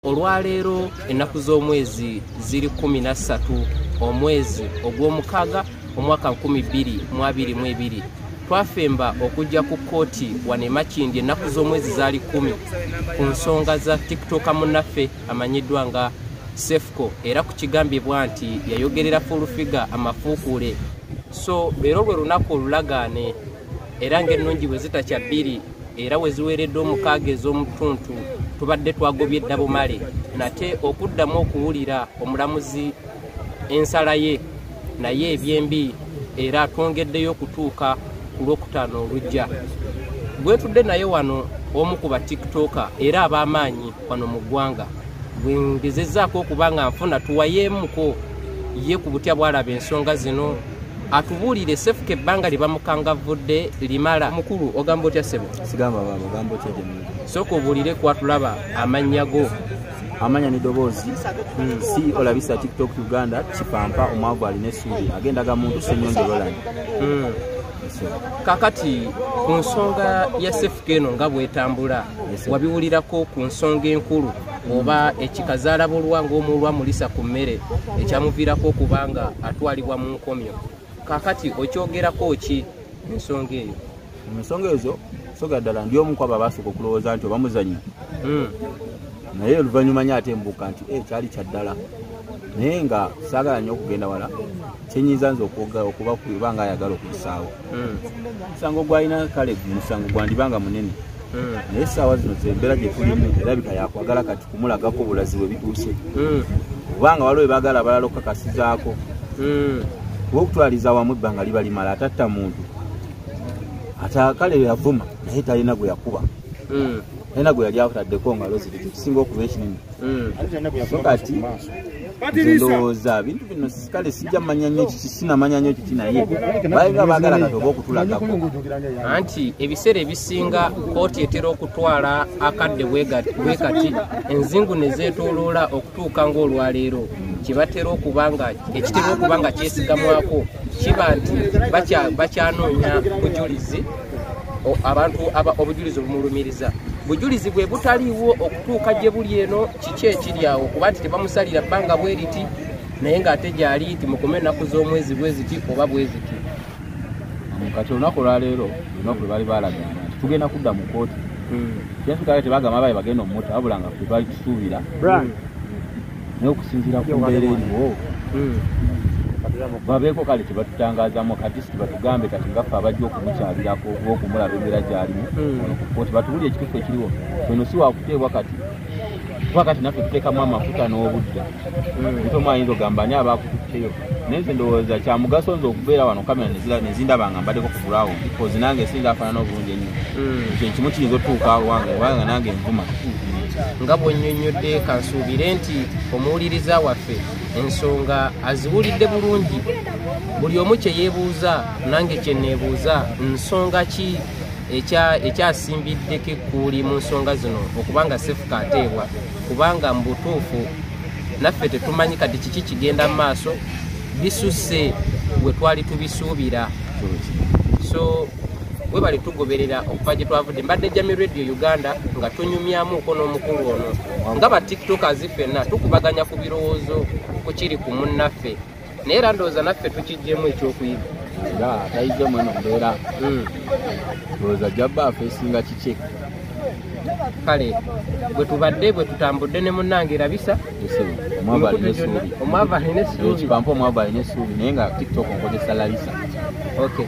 Olwaleero ennaku z'omwezi ziri 13 omwezi ogw'omukaaga omwaka 2022. Twafemba okujja ku kkooti wano e Makindye ennaku z'omwezi zaali 10 ku nsonga za TikToker munnaffe amanyiddwa nga Cephco, era ku kigambibwa nti yayogerera Full Figure amafuukuule. So leero lwe lunaku olulagaane, era ng'ennungi bwe zitakya bbiri era we ziweereddwa omukaaga ez'omutuntu, tubadde twagobye dda bumale nate okuddamu okuwulira omulamuzi ensala ye, naye ebyembi era twongeddeyo okutuuka ku Lwokutaano olujja. Bwetudde naye wano omu ku ba TikToker era ab'amaanyi wano mu ggwanga, bwe ngezezzaako okuba nga nfuna tuwayeemuko ye ku butya bw'alaba ensonga zino, atubuulire Cephco ebbanga lye bamukangavvudde limala. Mukulu, ogamba otya ssebo? Sigamba baba, ogamba otya gye? Sooka obuulire kwatulaba amannya go. Amanya n'eddoboozi, si olabisa TikTok Uganda, Kipampa omwavu alina essuubi, agendaga muntu Ssenyonjo Roland. Kakati ku nsonga ya Cephco eno nga bwetambula, wabiwulirako ku nsonga enkulu oba ekikazaala bulwa ng'omuulwa mulisa ku mmere ekyamuviirako okuba nga atwalibwa mu nkomyo? Kakati okyogerako ki ensonga eyo? Mu nsonga ezo, soga ddala ndi omu kwabo abaasooka okulowooza nti oba muzannyo, naye oluvannyuma nyo ate mbuuka nti kyali kya ddala. Naye nga saagala nnyo okugenda wala, kyenyinza nze okuba kuba nga ayagala okuyisaawo musango gwalina, kale musango gwandibanga munene, naye essaawa zino zembeera gye tulimu erabika yakwagala kati kumulagako bulazi bwe bituuse, kubanga waliwo ebaagala abalala okukakasizaako, kuba okutwaliza awamu ebbanga liba limala. Atatta muntu, ate kale yavuma, naye talina gwe yakuba, talina gwe yali ataddeko ngalo ziri, kisinga okuba ekinene. So kati nze ndowooza bintu bino kale sijja manya nnyo kiki, sinamanya nnyo kiki, naye balinga baagala kati oba okutulagako. Anti ebiseera ebisinga kooti etera okutwala akadde bwe kati enzingu ne zeetooloola okutuuka ng'olwaleero. Kibatera okuba nga ekitera okuba nga kyesigamwako kiba nti bakyanoonya bujulizi, abantu obujulizi obumulumiriza, bujulizi bwe butaliiwo okutuuka gye buli eno. Kiki ekiri awo kuba nti tebamusalira bbanga bwe riti, naye ng'ate gyali nti mukome ennaku z'omwezi bwe ziti oba bwe ziti? Kati olunaku olwaleero olunaku lwe baali balagaana nti tugenda kudda mu kooti. Kyensukayo tebagamba baye bagenda omutta, wabula nga ffe twali tusuubira, naye okusinziira ku mbeera eriwo, babeeko kale tebatutangaazamu kati si batugambe kati ngaffe abajja okumukyalirako oba okumulaba embeera gy'alimu wano ku kooti, batubuulire ekituufu ekiriwo. Ono si wakuteebwa kati, kuba kati naffe tuteekamu amafuta n'obudde. Omuntu omu ayinza ogamba ani abaakututteyo, naye nze ndowooza kya mugaso nze okubeera wano, kamera nezindaba nga mbaddeko ku ground, because nange sinza afaanana obulungi ennyo. Ekyo ekimu kiyinza otutuuka wange, kubanga nange nvuma. Nga bw'onnyonnyodde, kansuubire nti omuwuliriza waffe ensonga aziwulidde bulungi. Buli omu kye yeebuuza nange kye neebuuza, nsonga ki ekyasimbiddeko ekkuuli mu nsonga zino okubanga Cephco ateebwa? Kubanga mu butuufu naffe tetumanyi kati kiki kigenda mu maaso, bisusse bwe twali tubisuubira. So webale tugoberera okuva gye twavudde. Mbadde Jami Radio Uganda nga tunyumyamuuko n'omukulu ono nga ba TikTokers ffenna tukubaganya ku birowoozo ku kiri ku munnaffe, naye era ndowooza naffe tukiggyemu ekyokuyiga. Era atayize mweno mbeera, ndowooza jabba afeesinga kiki. Kale bwe tubadde bwe tutambudde ne munnange Rabisa. Omwavu alina essuubi. Omwavu alina essuubi. Kipampa omwavu alina essuubi, naye nga TikTok nkozesa Larisa. Okay.